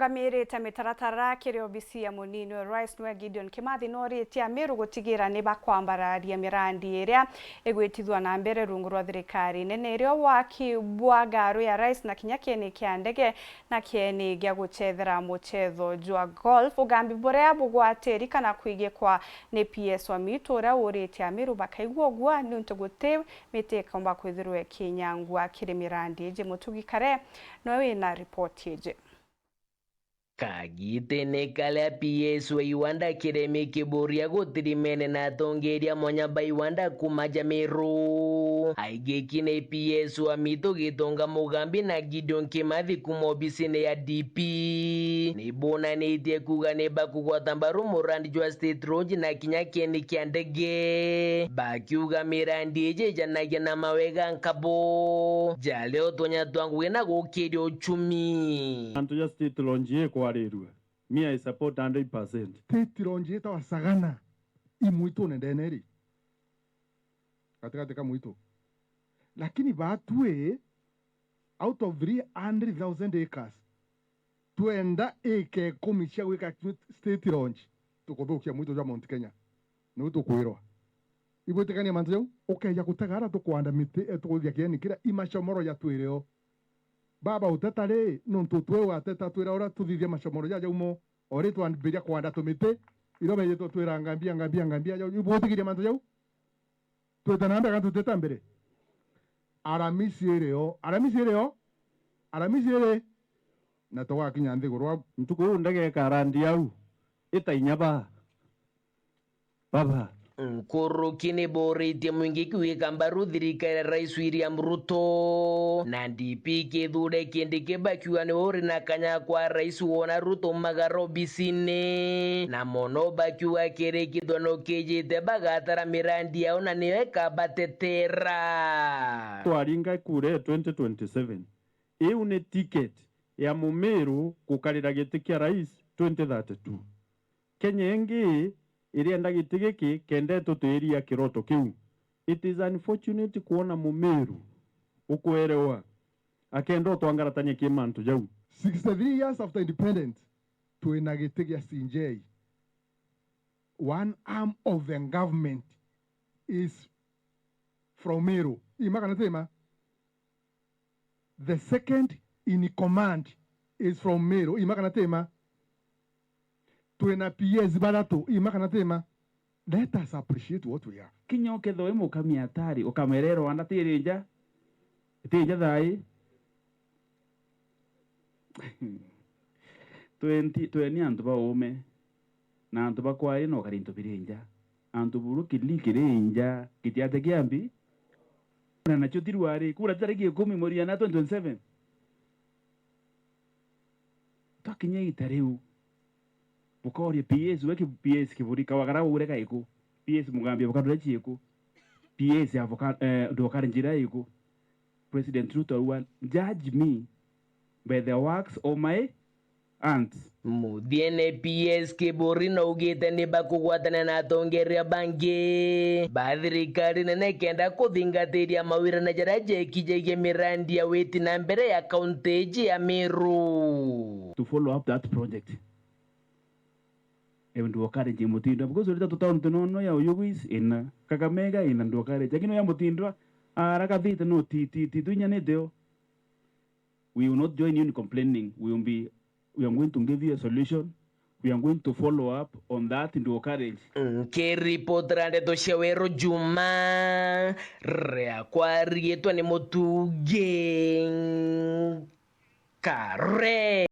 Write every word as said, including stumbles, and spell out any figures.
Bamirite mitaratara kiri obisi ya munini wa rais niwe Gideon Kimathi noritie Amiru gutigira ni bakwambararia mirandi iria igwitithwa na mbere rungu rwa thirikari nene, irio waki bwa garu ya rais na kinya kieni kia ndege na kieni gia gucethera mucetho jwa golf. Ugambi buria bugwatiri kana kwigikwa ni P S wa Mitu uria uritie Amiru bakaigua ugua niuntu guti miti ikomba kwithirwa ikinyangua kiri mirandi iji. Mutugi Kare noe wina ripoti iji. Kagitene karia P S wa Iwanda Kiremi Kiburia gutirimene na atongeria mwanya ba Iwanda kuma Jamiru, aigiki ni P S wa Mitu Gitonga Mugambi na Gideon Kimathi kuma obisine ya D P, ni bonanitie kuga ni bakugwata mbaru murandi jwa State Lodge na kinya kieni kia ndege, bakiuga mirandi iji ijanagia na mawega nkabo jaria utonya twa ngugi na gukiria uchumi. Antu ja State Lodge ikwarirua. Me, I support hundred percent. State Lodge itawa Sagana, i mwitune ndene ri, gatigati ka mwitu. Lakini batwi, out of three hundred thousand acres, twenda ika ikumi cia gwika State Lodge, tukuthukia mwitu jwa Mount Kenya. Niu tukwirwa. Ibwitikania mantu jau, ukeja gutega ara tukwanda miti, eh, tukuthia kieni kiria, i macomoro jatwire o. Baba uteta ri, nontu twe wateta twira uria tuthithia macomoro jaja umo, o ri twambiria kwanda tumiti, irio bejitwe twira ngambia, ngambia, ngambia, jau, ibwitikiria mantu jau? Twite na mbere kana tutite mbere? Aramisi iri o, Aramisi iri o, Aramisi iri, na tugakinya nthiguru au. Ntuku iu ndege ikarandi au, ita inya baa. Baba. Nkuruki ni buritie mwingi kwiika mbaru thirikari ya Rais William Ruto, na D P Kithure Kindiki bakiuga niwe uri na kanya kwa rais wona Ruto magara obisine, na mono bakiuga kiri kithurano kijite bagatara mirandi yao na niyo ikabatetera. Twaringa kura ya twenty twenty-seven, iu ni ticket ya Mumiru gukarira giti kia rais twenty thirty-two. Kenya ingi irienda giti giki kenda itutiiria kiroto kiu. It is unfortunate kwona Mumiru ukwerewa akenda utwangaratania ki mantu jau. Sixty-three years after independence, twina giti gia C J. One arm of the government is from Meru. Ima kana tima? The second in command is from Meru. Ima kana tima? Twina P S bathatu. Ima kana tima? Let us appreciate what we have. Kinya ukethwa wi mukami atari, ukamera i Rwanda tiri nja, iti nja thai. Twenty, tweni antu ba uume, na antu ba kwari no kari into biri nja. Antu buru kili kiri nja, kitiate kiambi. Na nacio tirwari, kura tariki ikumi mweri ya na twenty twenty-seven. Twakinya ita riu, bukooria P S, we ki-, P S Kiburi, kawagara ugure kaiku? P S Mugambi, avocado ria ciiku? P S avoca-, eh, ndwakari njira iku? President Ruto auga, "Judge me by the works of my hands." Muthiene P S Kiburi naugite ni bakugwatana na atongeria bangi ba thirikari nene kenda kuthingatiria mawirane jaria jekijagia mirandi ya witi na mbere ya kaunti iji ya Meru. To follow up that project. Ewe ndwakari nji mutindwa, because urita tu town tunono ya Oyugis ina, Kakamega ina ndwakari. Lakini ya mutindwa, ara kathite no ti, ti, ti, tuinyanite o. We will not join you in complaining. We will be, we are going to give you a solution. We are going to follow up on that ndwakari. Nkiripotera ndeto cia Weru Juma, riakwa riitwa ni Mutugi Kare.